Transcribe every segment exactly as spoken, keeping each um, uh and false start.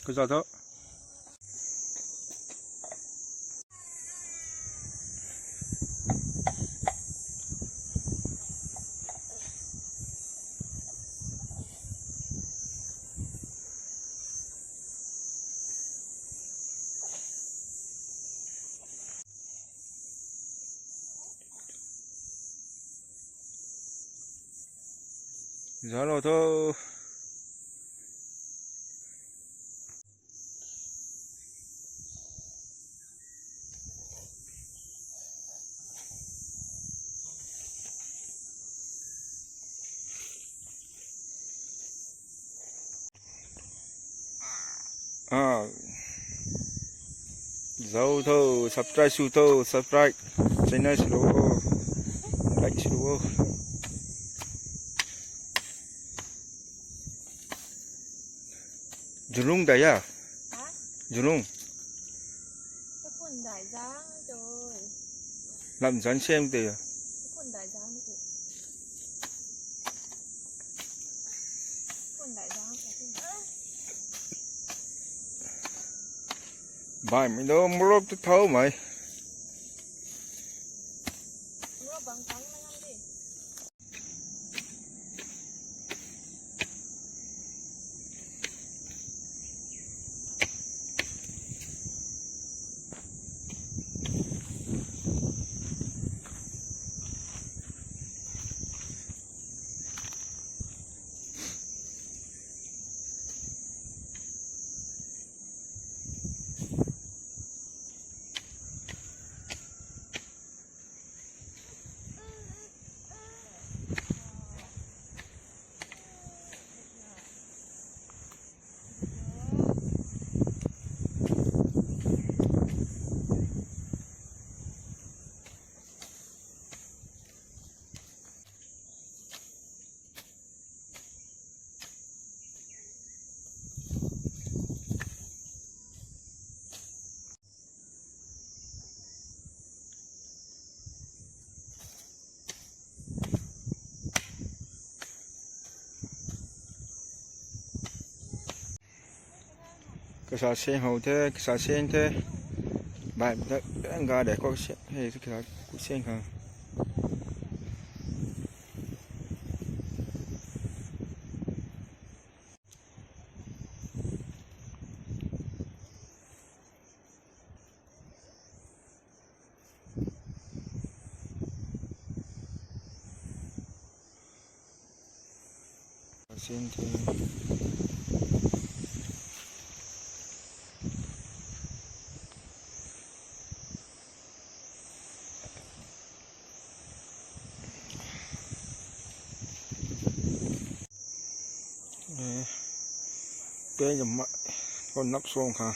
Kaza tho. Zalo tho. Ah. Zau tho, subscribe sw tho, subscribe. Channel sw lo, like sw lo. Julung dai ya? Ha? Julung. Ka phun dai zang tho. Lam zan sem te ya. Ka phun dai zang ni ki. Phun dai zang ka phun. Bai mi do murok tu thau mai. Murok bang thau na ngam di. Kasa seng hou the, kasa seng the. Bai, da, da, ga de, ko se, he, kasa, ku seng khang. Sin the. Eh, peng jam ma, kon nap song kha.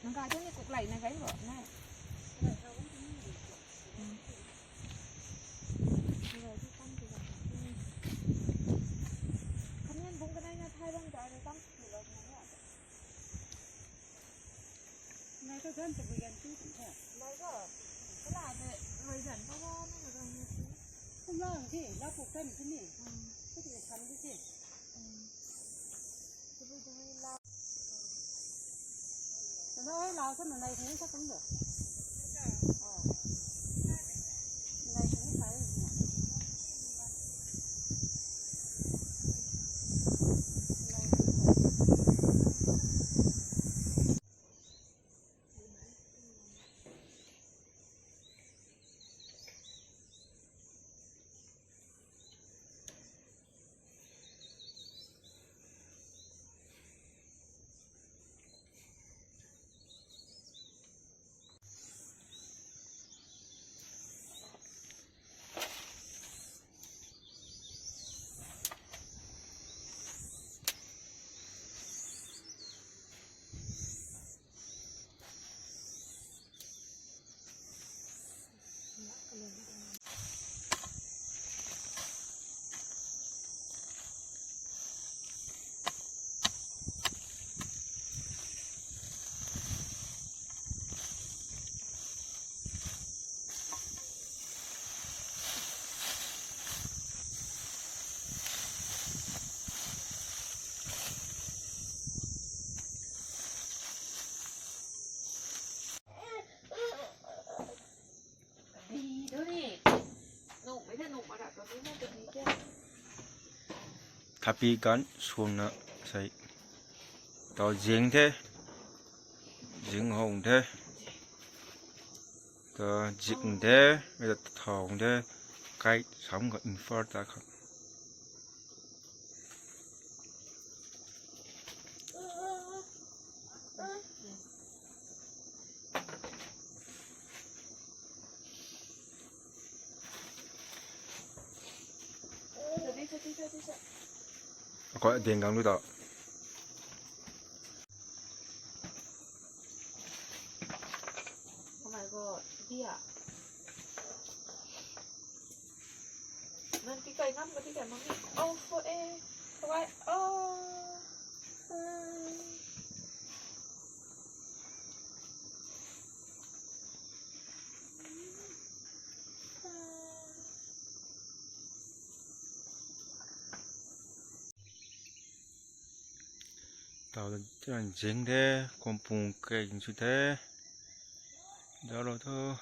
Nang ka tu ni kuklai na kai bo na. Kamian bung kanai na thai bang ta na tam. Nai ka gan tabui gan tu tum the. Nai ka. Kala de roi gan ka wa na na gan na tu. Kum la ang the, la puk tan tu ni. Hmm. Ka ti san tu the. Hmm. Tabui tabui la. Nai la ka na nai the ka tum de. Oh. Nai the kai. Thapi kan suangna sei. Tau zing the. Zing hong the. Ta zing the. Mei ta thong the. Kai sam ka infer ta kha. Akoi ding gang lu ta. Oh my god, dia. Nang tikai ngam ka tikai mami. Oh, ho e. Kawai. Oh. Tau ta zing the, kompung kai su the. Daro thu.